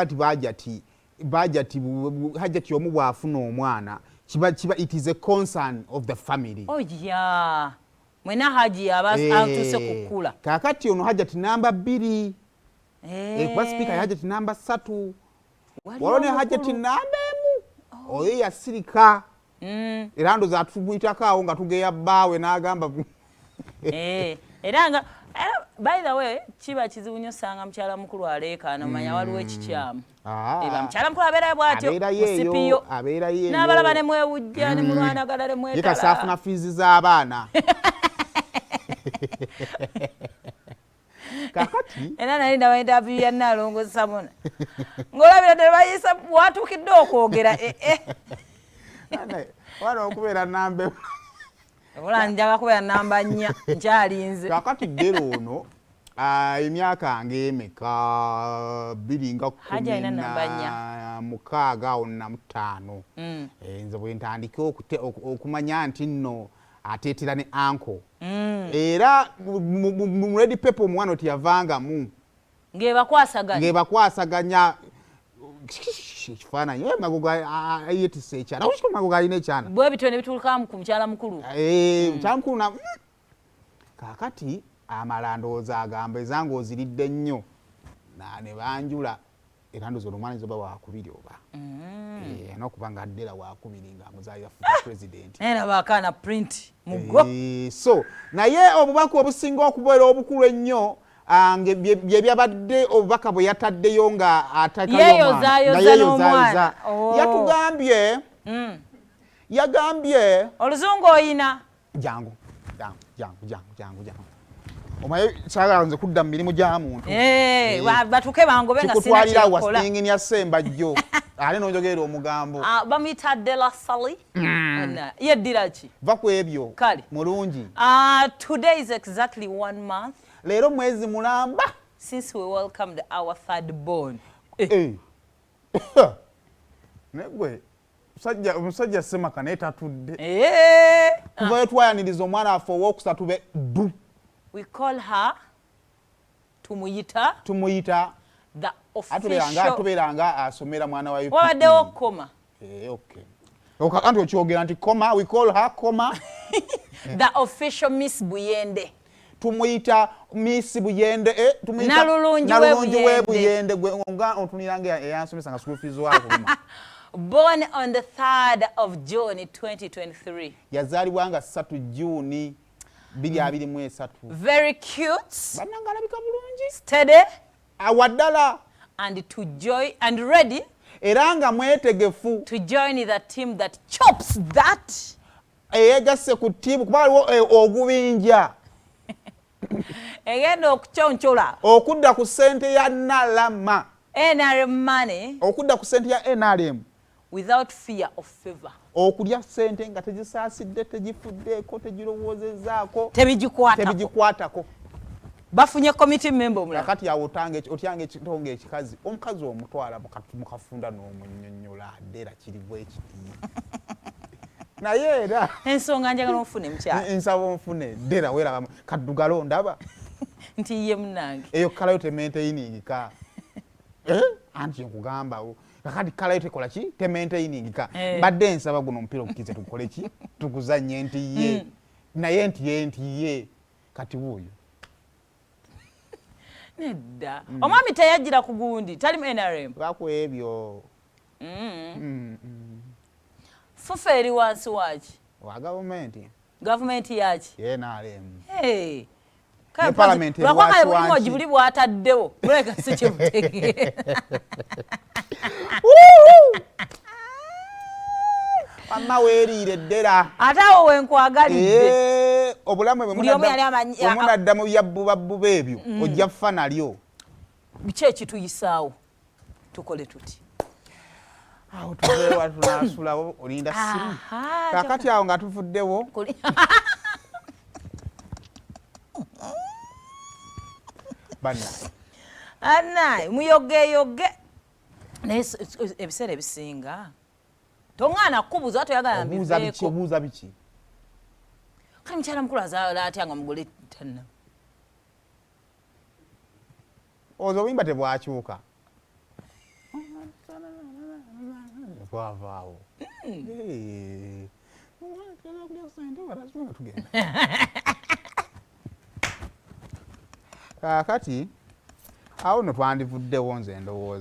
Nti bajati bajati hajati omu bw'afuna omwana, kiba it is a concern of the family. Oh yeah, mwena haji aba atuuse kukula. Kakati ono hajati namba 2. Kuba sipiika ye hajati namba 3. Waliwo ne hajati namba 1. Oyo yasirika. Era ndoza atuguyitako awo nga tugeya bbaawe n'agamba. Era nga by the way, kiba kizibu nnyo sanga mukyala mukulu aleekaana, omanya waliwo ekikyamu. Eba mukyala mukulu abeera bw'atyo, musipiyo. Abeera yeeyo. N'abalaba ne mwewujja, ne mulwanagana, ne mwetala. Ye kasaafuna fiizi z'abaana. Kakati era nali ndaba interview ya Nnaalongo Samona. Ng'olabira ddala bayisa watuukidde okwogera. Wano okubeera namba Ola njaga kubeera namba 4, nkyalinze. Kakati ddera ono, emyaka ng'emeka, bbiri nga Hajji alina kumi namba nnya. na mukaaga awo na muttaano. Nze bwe ntandika okumanya nti nno ateetera ne anko. Era mu Red Pepper omwana oti yavangamu. Ng'ebakwasaganya. Ng'ebakwasaganya. Ekifaananyi, Magogo yeetisse ekyana. Okimanyi Magogo alina ekyana? Bwe bityo ne bituuka ku mukyala mukulu. Mukyala mukulu na kaakati amala ndowooza agamba ezange oziridde nnyo. Ne banjula. Era ndowooza ono omwana oba wakubiri oba. N'okuba nga addera wakubiri ng'amuzaalira future president. Naye laba akaana print mugo. So naye obubaka obusinga okubeera obukulu ennyo, bye byabadde obubaka bwe yataddeyo nga atakayo omwana. Yeeyozaayoza Nga yeeyozaayoza. n'omwana. Oh. Yatugambye. Yagambye. Oluzungu oyina. Jangu, jangu, jangu, jangu, jangu, jangu. Omanyi saagala nze kudda mu mirimu gya muntu. Batuke bangobe nga sina Kikutwalira awo kyekola. wasingini ya Ssembajjo. Ate n'onjogerera omugambo. Bamuyita Della Sally. Yeddira ki? Va ku ebyo. Kale. Mulungi. Today is exactly 1 month. Leero mwezi mulamba. Since we welcomed our third born. Naye gwe, omusajja Ssemaka naye tatudde. Kuva we twayaniriza omwana waffe owookusatu be ddu. We call her, tumuyita. Tumuyita. The Atubeera official. Atubeera asomera mwana wa UPE. Wabaddewo koma. Okay. Anti okyogera nti koma, we call her koma. The official Miss Buyende. Tumuyita Miss Buyende, tumuyita Nalulungi we Nalulungi we Buyende. Buyende, gwe nga otunira nga eyansomesa nga school fees wa kuluma. Born on the 3rd of June 2023. Yazaalibwa nga 3 June bibiri abiri mu esatu. Very cute. Bannange alabika bulungi. Steady. Awaddala. And to joy and ready. Era nga mwetegefu. To join the team that chops that. Eyegasse ku ttiimu kuba waliwo ogubinja. Egenda okuconcola. Okudda ku ssente ya Nalama. NRM money. Okudda ku ssente ya NRM. Without fear of favor. Okulya ssente nga tegisaasidde, tegifuddeeko, tegirowoozezzaako. Tebigikwatako. Tebigikwatako. Bafunye committee member omulala. Kakati awo otyanga ekitonga ekikazi, omukazi omutwala mukafunda n'omunnyonnyola addera kiri bwe kiti. Naye era ensonga njagala onfune mukyala. Nsaba onfune ddera weeraba kaddugalo ndaba. Nti ye munnange. Eyo kkala yo temaintainingika. Anti nkugamba kakati kkala yo tekola ki? Temaintainingika. Mbadde nsaba guno omupiira ogukize tukole ki? Tuguzannye nti ye. Naye nti ye nti ye. Kati wuuyo. Nedda. Omwami teyajjira ku gundi, tali mu NRM. Baku ebyo. Fufa eri wansi waaki? Wa gavumenti. Gavumenti yaki? NRM. Hey. Ne parliament eri Lwakuba kale wansi buli wanki. moji buli bw'ataddewo. Mulabika si kye butegeera. Wamma weeriire ddera. Ate awo we nkwagalidde. Obulamu bwe Buli omu yali amanyi, bwe munadda mu bya bbubabbuba ebyo, ojja kufa nalyo. Biki ekituyisaawo? Tukole tuti. Awo tuveewa tunaasulawo, olinda simu. Kaakati awo nga tuvuddewo. Banna. Annaye, muyogeyoge. Naye ebiseera ebisinga toŋŋaana kukubuuza, toyagala Obuuza biki, mbiveeko. obuuza biki? Kale mukyala mukulu azaala atya nga mugole tanna? Ozo obuyimba tebwakyuka. Twavaawo. Eh, kulya sente, nga tugenda. Kaakati awo nno twandivuddewo, nze ndowooza.